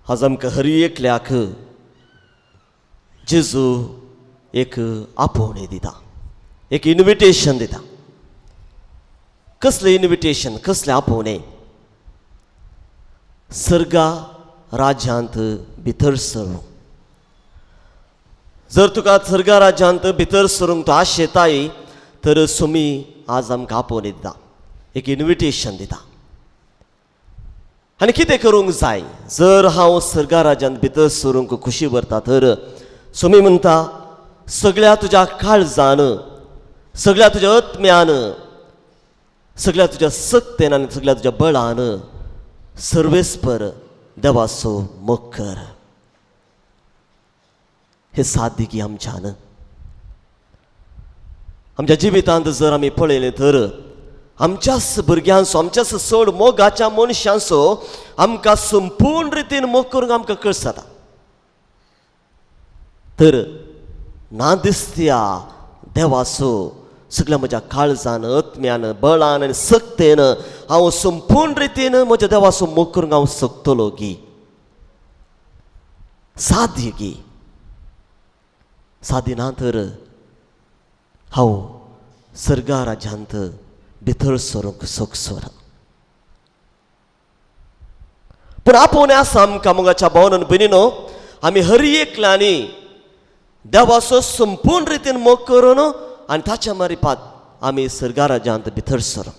आज आमकां हर एकल्याक जेजू एक आपोवणें दिता, एक इनविटेशन दिता. कसलें इनविटेशन, कसलें आपोवणें? सर्गा राज्यांत भितर सरूं. जर तुका सर्गा राज्यांत भितर सरूंक तूं आशेताय तर सुमी आज आमकां आपोवणें दिता, एक इनविटेशन दिता. आनी कितें करूंक जाय जर हांव सर्गा राज्यांत भितर सरूंक खुशी भरता तर? सुमी म्हणटा, सगळ्या तुज्या काळजान, सगळ्या तुज्या आत्म्यान, सगळ्या तुज्या सक्तेन आनी सगळ्या तुज्या बळान सर्वेस्पर देवाचो मोग कर. हे साध्य की आमच्यान आमच्या जिवितांत जर आमी पळयलें तर आमच्याच भुरग्यांचो, आमच्याच चड मोगाच्या मनशांचो आमकां संपूर्ण रितीन मोग करूंक आमकां कस जाता. तर ना दिसत्या देवाचो सगळ्या म्हज्या काळजान, आत्म्यान, बळान आनी सक्तेन हांव संपूर्ण रितीन म्हज्या देवाचो मोग करूंक हांव शकतलो गी? साध्य गी? सादी ना तर हांव सर्गा राज्यांत भितर सरूंक शकचो ना. पूण आपोवणें आसा आमकां मोगाच्या भावनान भयणीनो, आमी हर एकल्यांनी देवाचो संपूर्ण रितीन मोग करून आनी ताच्या मारिपात आमी सर्गा राज्यांत भितर सरूं.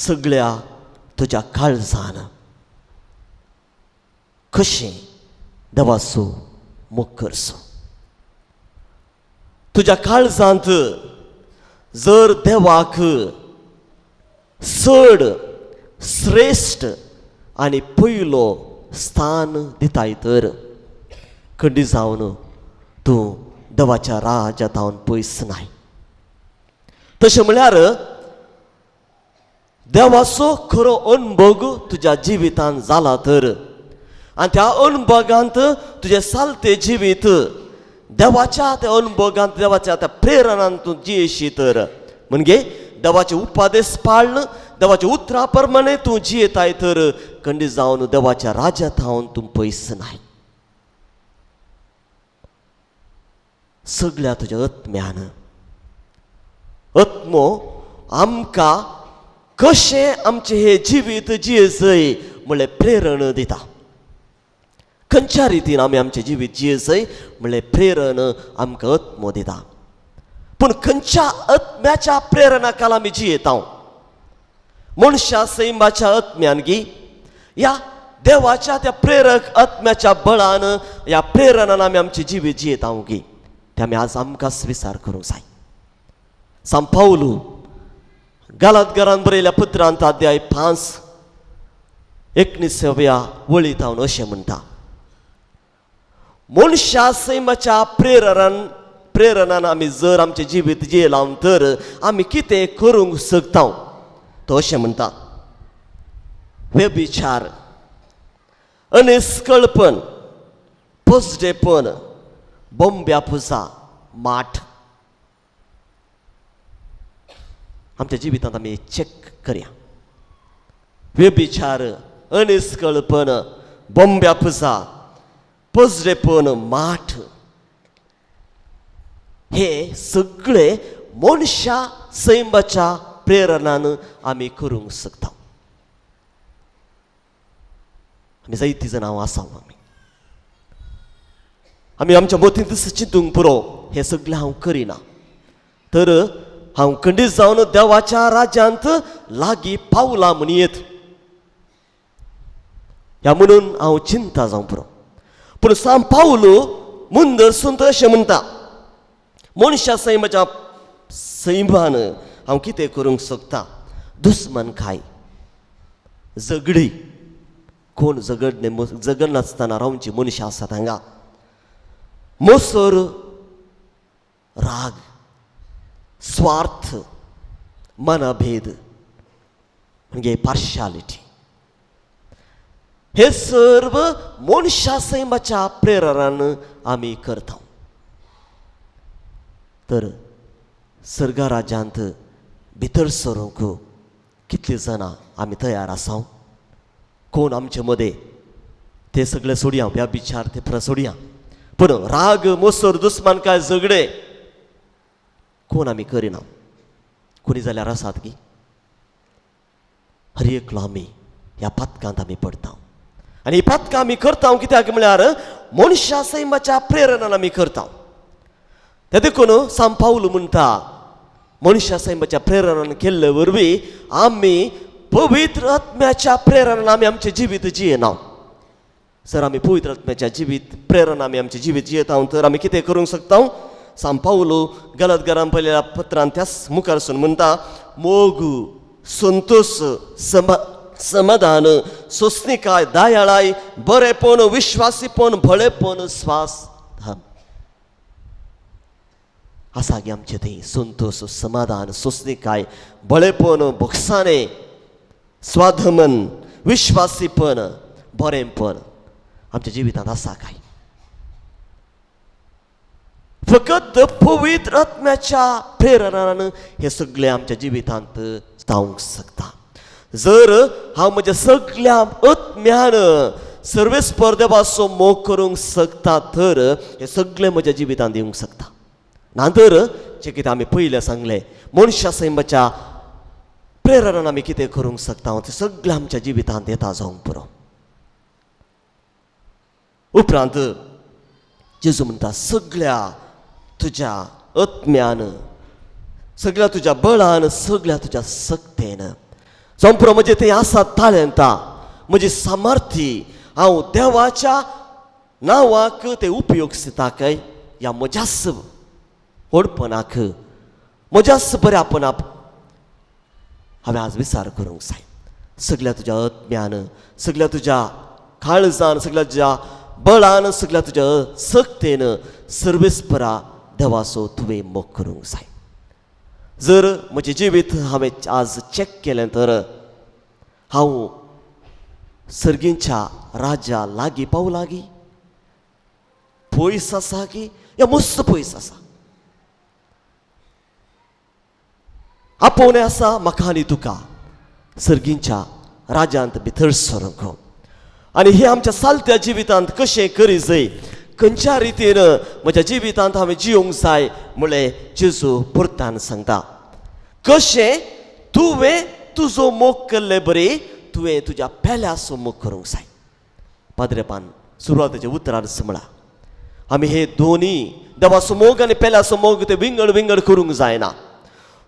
सगळ्या तुज्या काळजान कशें देवाचो मोग करचो? तुज्या काळजांत जर देवाक चड श्रेश्ठ आनी पयलो स्थान दिताय तर खंडी जावन तूं देवाच्या राज्यांत पयस नाय. तशें म्हळ्यार देवाचो खरो अणभोग तुज्या जिवितांत जाला तर आनी त्या अणभोगांत तुजें सालतें जिवीत देवाच्या त्या अणभोगांत, देवाच्या त्या प्रेरणान तूं जियेशी तर, म्हणजे देवाचे उपादेश पाळन देवाच्या उतरा प्रमाणे तूं जियेताय तर खंडीत जावन देवाच्या राज्यांत हांव तूं पयस नाय. सगळ्या तुज्या आत्म्यान आत्मो आमकां कशें आमचें हें जिवीत जियेजय म्हणलें प्रेरण दिता. खंयच्या रितीन आमी आमचें जिवीत जियेजय म्हणलें प्रेरण आमकां आत्मो दिता. पूण खंयच्या आत्म्याच्या प्रेरणा खाला आमी जियेता? मनशा सैमाच्या आत्म्यान गी या देवाच्या त्या प्रेरक आत्म्याच्या बळान, ह्या प्रेरणान आमी आमचें जिवीत जियेता गी? तें आमी आज आमकांच विचार करूंक जाय. सांत पावलू गालातगरान बरयल्या पत्रांत अध्याय 5 19व्या वळींत हांव अशें म्हणटा, मनशा सैमाच्या प्रेरणान आमी जर आमचें जिवीत जियेलां तर आमी कितें करूंक शकता? तो अशें म्हणटा, व्यभिचार, अनिस्कळपण, पोजडेपण, बोंब्या पुजा, माठ. आमच्या जिवितांत आमी चॅक करया. व्यभिचार, अनिस्कळपण, बोंब्या पुजा, पोजडेपण, माठ हे सगळे मनशा सैमाच्या प्रेरणान आमी करूंक शकता. आमी जायतीं जाणां आसा, आमी आमी आमच्या मतींत चिंतूंक पुरो, हें सगळें हांव करिना तर हांव खंडीत जावन देवाच्या राज्यांत लागीं पावलां म्हणयेत ह्या म्हणून हांव चिंता जावंक पुरो. पूण सांत पावलू मुंदरसून तो अशें म्हणटा, मनशा सैमाच्या सैमान हांव कितें करूंक शकता? दुस्मानकाय, झगडी, कोण झगडणे झगडनासतना रावची मनशां आसात हांगा, मोसर, राग, स्वार्थ, मनभेद म्हणजे पार्शालिटी, हे सर्व मनशा सैमाच्या प्रेरणान आमी करता. तर सर्गा राज्यांत भितर सरूंक कितलीं जाणां आमी तयार आसा? कोण आमचे मदें ते सगळे सोडया, व्याभिचार ते पुरा सोडया, पूण राग, मोसर, दुस्मानकाय, झगडे कोण आमी करिना? कोणी जाल्यार आसात की हर एकलो आमी ह्या पातकांत आमी पडटा. आनी ही पातकां आमी करता कित्याक म्हळ्यार मनशा सैमाच्या प्रेरणान आमी करता. ते देखून सांत पावल म्हणटा, मनशा सैमाच्या प्रेरणान केल्ले वरवीं आमी पवित्र आत्म्याच्या प्रेरणान आमी आमचें जिवीत जियेना. जर आमी पवित्र आत्म्याच्या जिवीत प्रेरणा आमी आमचें जिवीत जियेता तर आमी कितें करूंक शकता? सांत पावल गलतकारां पयल्या पत्रान त्याच मुखारसून म्हणटा, मोग, संतोश, समाधान, सोंसणिकाय, दयाळाय, बरेपण, विश्वासीपण, भोळेपण, स्वास आसा गे आमचें थंय? संतोश, समाधान, सोंसणिकाय, भोळेपण, भोगसाणे, स्वादमन, विश्वासीपण, बरेंपण आमच्या जिवितांत आसा काय? फकत पवित्र आत्म्याच्या प्रेरणान हे सगळें आमच्या जिवितांत जावंक शकता. जर हांव म्हज्या सगल्या आत्म्यान सर्वेस्पर देवाचो मोग करूंक शकता तर हे सगळें म्हज्या जिवितांत दिवंक शकता. ना तर जें कितें आमी पयलें सांगलें, मनशा सैमाच्या प्रेरणान आमी कितें करूंक शकता तें सगळें आमच्या जिवितांत येता जावंक पुरो. उपरांत जेजू म्हणटा, सगळ्या तुज्या आत्म्यान, सगळ्या तुज्या बळान, सगळ्या तुज्या सक्तेन संपुरो. म्हजें थंय आसा ताळेंता, म्हजी सामर्थ्य हांव देवाच्या नांवाक ते उपयोग दिता काय या म्हज्याच व्हडपणाक, म्हज्याच बऱ्यापणाक? हांवें आज विचार करूंक जाय. सगळ्या तुज्या आत्म्यान, सगळ्या तुज्या काळजान, सगळ्या तुज्या बळान, सगळ्या तुज्या सक्तेन सर्वेस्परा देवाचो तुवें मोग करूंक जाय. जर म्हजें जिवीत हांवें आज चॅक केलें तर हांव सर्गींच्या राजा लागीं पावला की पयस आसा की या मस्त पयस आसा? आपोवणें आसा म्हाका आनी तुका सर्गींच्या राज्यांत भितर सरूंक. आनी हे आमच्या सालत्या जिवितांत कशें करी जाय, खंयच्या रितीन म्हज्या जिवितांत हांवें जियोंक जाय म्हळें जेजू परतान सांगता. कशें तुवें तुजो मोग केल्ले बरी तुवें तुज्या पेल्याचो मोग करूंक जाय. पाद्रेपान सुरवातेच्या उतरार म्हळां, आमी हे दोनी देवाचो मोग आनी पेल्याचो मोग ते विंगड विंगड करूंक जायना.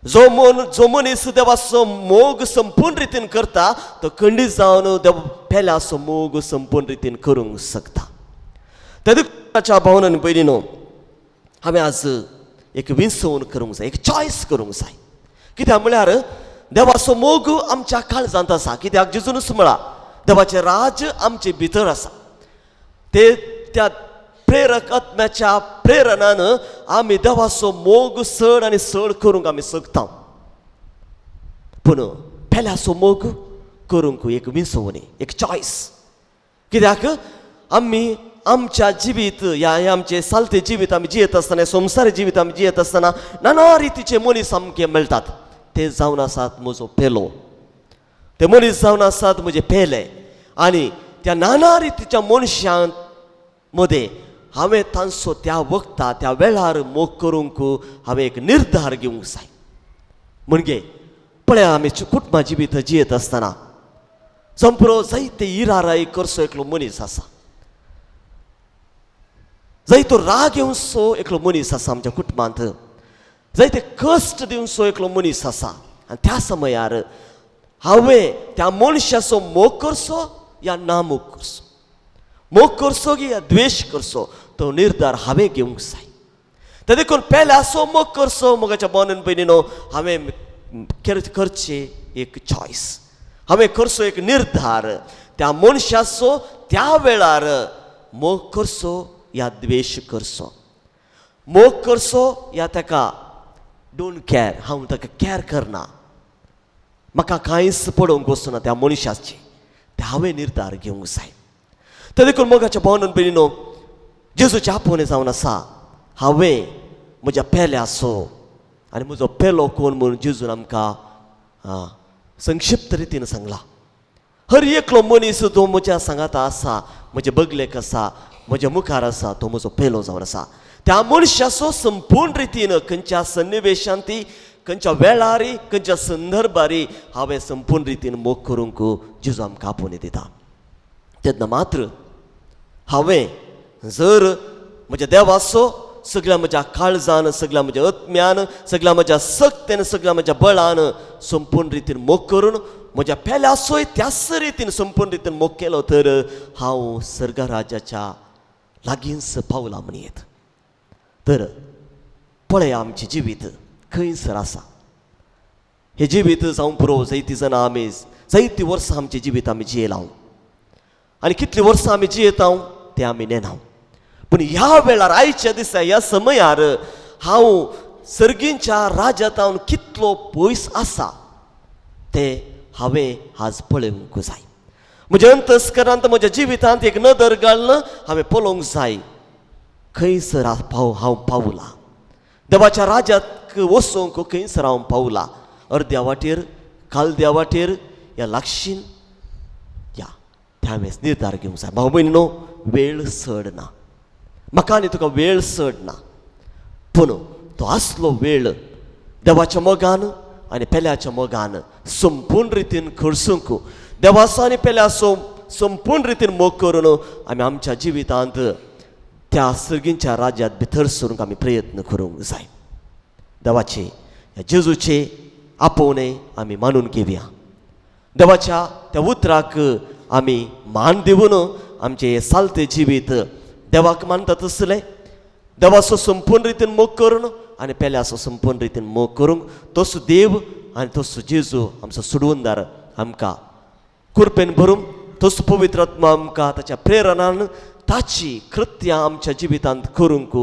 जो मनीस देवाचो मोग संपूर्ण रितीन करता तो खंडीत जावन देव पेल्याचो मोग संपूर्ण रितीन करूंक शकता. त्या दुख्खाच्या भावना आनी भयणीनो, हांवें आज एक विंचवण करूंक जाय, एक चॉयस करूंक जाय. कित्याक म्हळ्यार देवाचो मोग आमच्या काळजांत आसा. कित्याक जेजूनच म्हळां, देवाचें राज्य आमचे भितर आसा. ते त्या प्रेरक आत्म्याच्या प्रेरणान आमी देवाचो मोग चड आनी चड करूंक आमी शकता. पूण पेल्याचो मोग करूंक एक विंचवणी, एक चॉयस. कित्याक आमी आमच्या जिवीत ह्या आमचे सालते जिवीत आमी जियेत आसतना, संवसारी जिवीत आमी जियेत आसतना नाना रितीचे मनीस आमकां मेळटात. ते जावन आसात म्हजो पेलो, ते मनीस जावन आसात म्हजे पेले. आनी त्या नाना रितीच्या मनशां मदें हांवें तांचो त्या वखता त्या वेळार मोग करूंक हांवें एक निर्धार घेवंक जाय. म्हणजे पळया, आमी कुटुंबा जिवीत जियेत आसतना संप्रो जायते इराराय करचो एकलो मनीस आसा, जायतो राग येवचो एकलो मनीस आसा आमच्या कुटुंबांत, जायते कश्ट दिवचो एकलो मनीस आसा. आनी त्या समयार हांवें त्या मनशाचो मोग करचो या ना मोग करचो, मोग करचो की या द्वेश करचो, तो निर्धार हांवें घेवंक जाय. ते देखून पेल्याचो मोग करचो मोगाच्या बोनन भयणीनो, हांवें करचें एक चॉयस, हांवें करचो एक निर्धार, त्या मनशाचो त्या वेळार मोग करचो या द्वेश करचो, मोग करचो या ताका don't care, हांव ताका कॅर करना, म्हाका कांयच पडोवंक वचना त्या मनशाचें, ते हांवें निर्धार घेवंक जाय. ते देखून मोगाच्या भावनान भयणीनो, जेजूचें आपोवणें जावन आसा, हांवें म्हज्या पेल्याचो आनी म्हजो पेलो कोण म्हणून जेजून आमकां संक्षिप्त रितीन सांगला. हर एकलो मनीस तो म्हज्या सांगाता आसा, म्हजे बगलेक आसा, म्हज्या मुखार आसा, तो म्हजो पेलो जावन आसा. त्या मनशाचो संपूर्ण रितीन खंयच्या सन्निवेशांत ती, खंयच्या वेळारी, खंयच्या संदर्भारी हांवें संपूर्ण रितीन मोग करूंक जेजू आमकां आपोवणी दिता. तेन्ना मात्र हांवें जर म्हज्या देवाचो सगळ्या म्हज्या काळजान, सगळ्या म्हज्या आत्म्यान, सगळ्या म्हज्या सक्तेन, सगळ्या म्हज्या बळान संपूर्ण रितीन मोग करून म्हज्या पेल्याचोय त्याच रितीन संपूर्ण रितीन मोग केलो तर हांव सर्ग राज्याच्या लागींच पावला म्हणयेत. तर पळया आमचें जिवीत खंयसर आसा. हें जिवीत जावं पुरो, जायतीं जाणां आमी जायतीं वर्सां आमचें जिवीत आमी जियेलां आनी कितलीं वर्सां आमी जियेता तें आमी नेणा. पूण ह्या वेळार, आयच्या दिसा, ह्या समयार हांव सर्गींच्या राज्यांत कितलो पयस आसा तें हांवें आज पळोवंक जाय. म्हज्या अंतस्करांत, म्हज्या जिवितांत एक नदर घालून हांवें पळोवंक जाय, खंयसर पाव हांव पावला, देवाच्या राज्याक वचूंक खंयसर हांव पावला, अर्द्या वाटेर, कालद्या वाटेर या लागशीन या. त्यावेळेस निर्धार घेवंक जाय. भाव भयणीनो, वेळ चड ना. म्हाका आनी तुका वेळ चड ना, पूण तो आसलो वेळ देवाच्या मोगान आनी पेल्याच्या मोगान संपूर्ण रितीन खर्चूंक, देवाचो आनी पेल्याचो संपूर्ण रितीन मोग करून आमी आमच्या जिवितांत त्या सर्गींच्या राज्यांत भितर सरूंक आमी प्रयत्न करूंक जाय. देवाचे, ह्या जेजूचे आपोवणें आमी मानून घेवया. देवाच्या त्या उतराक आमी मान दिवन आमचें चालतें जिवीत देवाक मानता तसलें, देवाचो संपूर्ण रितीन मोग करून आनी पेल्याचो संपूर्ण रितीन मोग करूंक तसो देव आनी तसो जेजू आमचो सुडवंदार आमकां कुरपेन भरून, तसो पवित्र आत्मा आमकां ताच्या प्रेरणान ताची कृत्यां आमच्या जिवितांत करूंक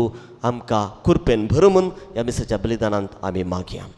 आमकां कुरपेन भरून म्हूण ह्या मिसाच्या बलिदानांत आमी मागया.